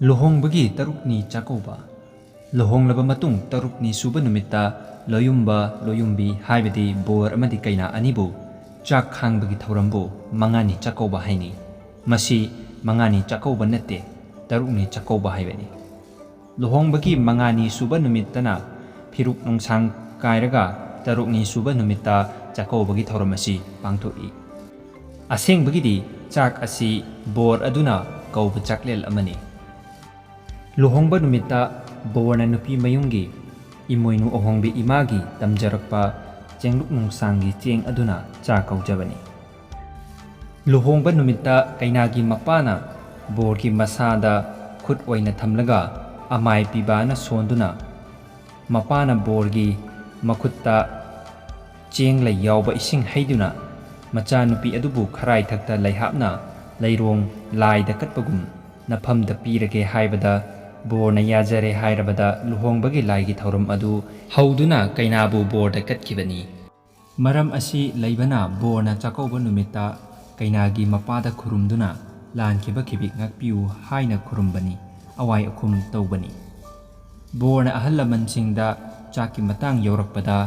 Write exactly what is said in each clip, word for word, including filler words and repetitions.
ꯂꯨꯍꯣꯡꯕꯒꯤ ꯇꯔꯨꯛꯅꯤ ꯆꯥꯛꯀꯧꯕ꯫ ꯂꯨꯍꯣꯡꯂꯕ ꯃꯇꯨꯡ ꯇꯔꯨꯛꯅꯤ ꯁꯨꯕ ꯅꯨꯃꯤꯠꯇ ꯂꯣꯌꯨꯝꯕ, ꯂꯣꯌꯨꯝꯕꯤ ꯍꯥꯏꯕꯗꯤ ꯕꯣꯔ ꯑꯃꯗꯤ ꯀꯩꯅꯥ ꯑꯅꯤꯕꯨ ꯆꯥꯛ ꯈꯥꯡꯕꯒꯤ ꯊꯧꯔꯝꯕꯨ ꯃꯉꯥꯅꯤ ꯆꯥꯛꯀꯧꯕ ꯍꯥꯏꯅꯩ꯫ ꯃꯁꯤ ꯃꯉꯥꯅꯤ ꯆꯥꯛꯀꯧꯕ ꯅꯠꯇꯦ, ꯇꯔꯨꯛꯅꯤ ꯆꯥꯛꯀꯧꯕ ꯍꯥꯏꯕꯅꯤ꯫ ꯂꯨꯍꯣꯡꯕꯒꯤ ꯃꯉꯥꯅꯤ ꯁꯨꯕ ꯅꯨꯃꯤꯠꯇꯅ ꯐꯤꯔꯨꯛ ꯅꯨꯡꯁꯥꯡ ꯀꯥꯏꯔꯒ ꯇꯔꯨꯛꯅꯤ ꯁꯨꯕ ꯅꯨꯃꯤꯠꯇ ꯆꯥꯛꯀꯧꯕꯒꯤ ꯊꯧꯔꯝ ꯑꯁꯤ ꯄꯥꯡꯊꯣꯛꯏ꯫ ꯑꯁꯦꯡꯕꯒꯤꯗꯤ ꯆꯥꯛ ꯑꯁꯤ ꯕꯣꯔ ꯑꯗꯨꯅ ꯀꯧꯕ ꯆꯥꯛꯂꯦꯟ ꯑꯃꯅꯤ꯫ ꯂꯨꯍꯣꯡꯕ ꯅꯨꯃꯤꯠꯇ ꯕꯣꯔꯅ ꯅꯨꯄꯤ ꯃꯌꯨꯝꯒꯤ ꯏꯃꯣꯏꯅꯨ ꯑꯍꯣꯡꯕꯤ ꯏꯃꯥꯒꯤ ꯇꯝꯖꯔꯛꯄ ꯆꯦꯡꯂꯨꯛ ꯅꯨꯡꯁꯥꯡꯒꯤ ꯆꯦꯡ ꯑꯗꯨꯅ ꯆꯥ ꯀꯧꯖꯕꯅꯤ꯫ ꯂꯨꯍꯣꯡꯕ ꯅꯨꯃꯤꯠꯇ ꯀꯩꯅꯥꯒꯤ ꯃꯄꯥꯅ ꯕꯣꯔꯒꯤ ꯃꯁꯥꯗ ꯈꯨꯠ ꯑꯣꯏꯅ ꯊꯝꯂꯒ ꯑꯃꯥꯏ ꯄꯤꯕꯥꯅ ꯁꯣꯟꯗꯨꯅ ꯃꯄꯥꯅ ꯕꯣꯔꯒꯤ ꯃꯈꯨꯠꯇ ꯆꯦꯡ ꯂꯩ ꯌꯥꯎꯕ ꯏꯁꯤꯡ ꯍꯩꯗꯨꯅ ꯃꯆꯥꯅꯨꯄꯤ ꯑꯗꯨꯕꯨ ꯈꯔꯥꯏꯊꯛꯇ ꯂꯩꯍꯥꯞꯅ ꯂꯩꯔꯣꯡ ꯂꯥꯏꯗ ꯀꯠꯄꯒꯨꯝ ꯅꯐꯝꯗ ꯄꯤꯔꯒꯦ ꯍꯥꯏꯕꯗ ꯕꯣꯔꯅ ꯌꯥꯖꯔꯦ ꯍꯥꯏꯔꯕꯗ ꯂꯨꯍꯣꯡꯕꯒꯤ ꯂꯥꯏꯒꯤ ꯊꯧꯔꯝ ꯑꯗꯨ ꯍꯧꯗꯨꯅ ꯀꯩꯅꯥꯕꯨ ꯕꯣꯔꯗ ꯀꯠꯈꯤꯕꯅꯤ꯫ ꯃꯔꯝ ꯑꯁꯤ ꯂꯩꯕꯅ ꯕꯣꯔꯅ ꯆꯥꯛꯀꯧꯕ ꯅꯨꯃꯤꯠꯇ ꯀꯩꯅꯥꯒꯤ ꯃꯄꯥꯗ ꯈꯨꯔꯨꯝꯗꯨꯅ ꯂꯥꯟꯈꯤꯕ ꯈꯤꯕꯤꯛ ꯉꯥꯛꯄꯤꯌꯨ ꯍꯥꯏꯅ ꯈꯨꯔꯨꯝꯕꯅꯤ, ꯑꯋꯥꯏ ꯑꯈꯨꯝ ꯇꯧꯕꯅꯤ꯫ ꯕꯣꯔꯅ ꯑꯍꯜ ꯂꯃꯟꯁꯤꯡꯗ ꯆꯥꯛꯀꯤ ꯃꯇꯥꯡ ꯌꯧꯔꯛꯄꯗ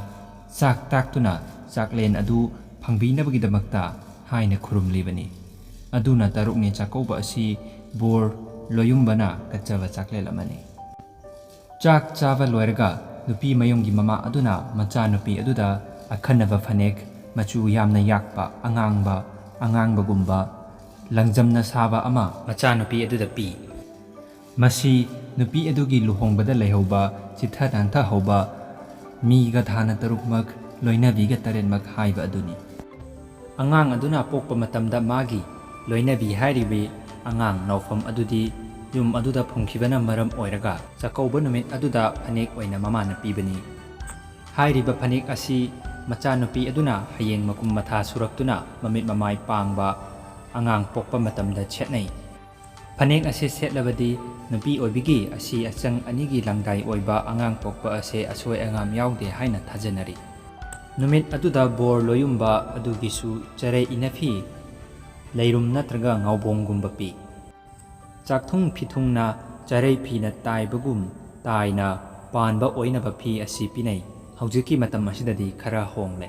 ꯆꯥꯛ ꯇꯥꯛꯇꯨꯅ ꯆꯥꯛꯂꯦꯟ ꯑꯗꯨ ꯐꯪꯕꯤꯅꯕꯒꯤꯗꯃꯛꯇ ꯍꯥꯏꯅ ꯈꯨꯔꯨꯝꯂꯤꯕꯅꯤ꯫ ꯑꯗꯨꯅ ꯇꯔꯨꯛꯅꯤ ꯆꯥꯛꯀꯧꯕ ꯑꯁꯤ ꯕꯣꯔ ꯂꯣꯌꯨꯝꯕꯅ ꯀꯠꯆꯕ ꯆꯥꯛꯂꯦꯟ ꯑꯃꯅꯤ꯫ ꯆꯥꯛ ꯆꯥꯕ ꯂꯣꯏꯔꯒ ꯅꯨꯄꯤ ꯃꯌꯨꯝꯒꯤ ꯃꯃꯥ ꯑꯗꯨꯅ ꯃꯆꯥꯅꯨꯄꯤ ꯑꯗꯨꯗ ꯑꯈꯟꯅꯕ ꯐꯅꯦꯛ, ꯃꯆꯨ ꯌꯥꯝꯅ ꯌꯥꯛꯄ, ꯑꯉꯥꯡꯕ, ꯑꯉꯥꯡꯕꯒꯨꯝꯕ, ꯂꯪꯖꯝꯅ ꯁꯥꯕ ꯑꯃ ꯃꯆꯥꯅꯨꯄꯤ ꯑꯗꯨꯗ ꯄꯤ꯫ ꯃꯁꯤ ꯅꯨꯄꯤ ꯑꯗꯨꯒꯤ ꯂꯨꯍꯣꯡꯕꯗ ꯂꯩꯍꯧꯕ ꯆꯤꯠꯊ ꯅꯥꯟꯊꯍꯧꯕ ꯃꯤꯒ ꯊꯥꯅ ꯇꯔꯨꯛꯃꯛ, ꯂꯣꯏꯅꯕꯤꯒ ꯇꯔꯦꯠꯃꯛ ꯍꯥꯏꯕ ꯑꯗꯨꯅꯤ꯫ ꯑꯉꯥꯡ ꯑꯗꯨꯅ ꯄꯣꯛꯄ ꯃꯇꯝꯗ ꯃꯥꯒꯤ ꯂꯣꯏꯅꯕꯤ ꯍꯥꯏꯔꯤꯕꯤ ꯑꯉꯥꯡ ꯅꯥꯎꯐꯝ ꯑꯗꯨꯗꯤ ꯌꯨꯝ ꯑꯗꯨꯗ ꯐꯨꯝꯈꯤꯕꯅ ꯃꯔꯝ ꯑꯣꯏꯔꯒ ꯆꯥꯛꯀꯧꯕ ꯅꯨꯃꯤꯠ ꯑꯗꯨꯗ ꯐꯅꯦꯛ ꯑꯣꯏꯅ ꯃꯃꯥꯅ ꯄꯤꯕꯅꯤ꯫ ꯍꯥꯏꯔꯤꯕ ꯐꯅꯦꯛ ꯑꯁꯤ ꯃꯆꯥꯅꯨꯄꯤ ꯑꯗꯨꯅ ꯍꯌꯦꯡ ꯃꯀꯨꯝ ꯃꯊꯥ ꯁꯨꯔꯛꯇꯨꯅ ꯃꯃꯤꯠ ꯃꯃꯥꯏ ꯄꯥꯡꯕ ꯑꯉꯥꯡ ꯄꯣꯛꯄ ꯃꯇꯝꯗ ꯁꯦꯠꯅꯩ꯫ ꯐꯅꯦꯛ ꯑꯁꯤ ꯁꯦꯠꯂꯕꯗꯤ ꯅꯨꯄꯤ ꯑꯣꯏꯕꯤꯒꯤ ꯑꯁꯤ ꯑꯆꯪ ꯑꯅꯤꯒꯤ ꯂꯪꯗꯥꯏ ꯑꯣꯏꯕ ꯑꯉꯥꯡ ꯄꯣꯛꯄ ꯑꯁꯦ ꯑꯁꯣꯏ ꯑꯉꯥꯝ ꯌꯥꯎꯗꯦ ꯍꯥꯏꯅ ꯊꯥꯖꯅꯔꯤ꯫ ꯅꯨꯃꯤꯠ ꯑꯗꯨꯗ ꯕꯣꯔ ꯂꯣꯌꯨꯝꯕ ꯑꯗꯨꯒꯤꯁꯨ ꯆꯔꯩ ꯏꯅꯐꯤ, ꯂꯩꯔꯨꯝ ꯅꯠꯇ꯭ꯔꯒ ꯉꯥꯎꯕꯣꯡꯒꯨꯝꯕ ꯄꯤ꯫ ꯆꯥꯛꯊꯨꯡ ꯐꯤꯊꯨꯡꯅ ꯆꯔꯩ ꯐꯤꯅ ꯇꯥꯏꯕꯒꯨꯝ ꯇꯥꯏꯅ ꯄꯥꯟꯕ ꯑꯣꯏꯅꯕ ꯐꯤ ꯑꯁꯤ ꯄꯤꯅꯩ꯫ ꯍꯧꯖꯤꯛꯀꯤ ꯃꯇꯝ ꯑꯁꯤꯗꯗꯤ ꯈꯔ ꯍꯣꯡꯂꯦ꯫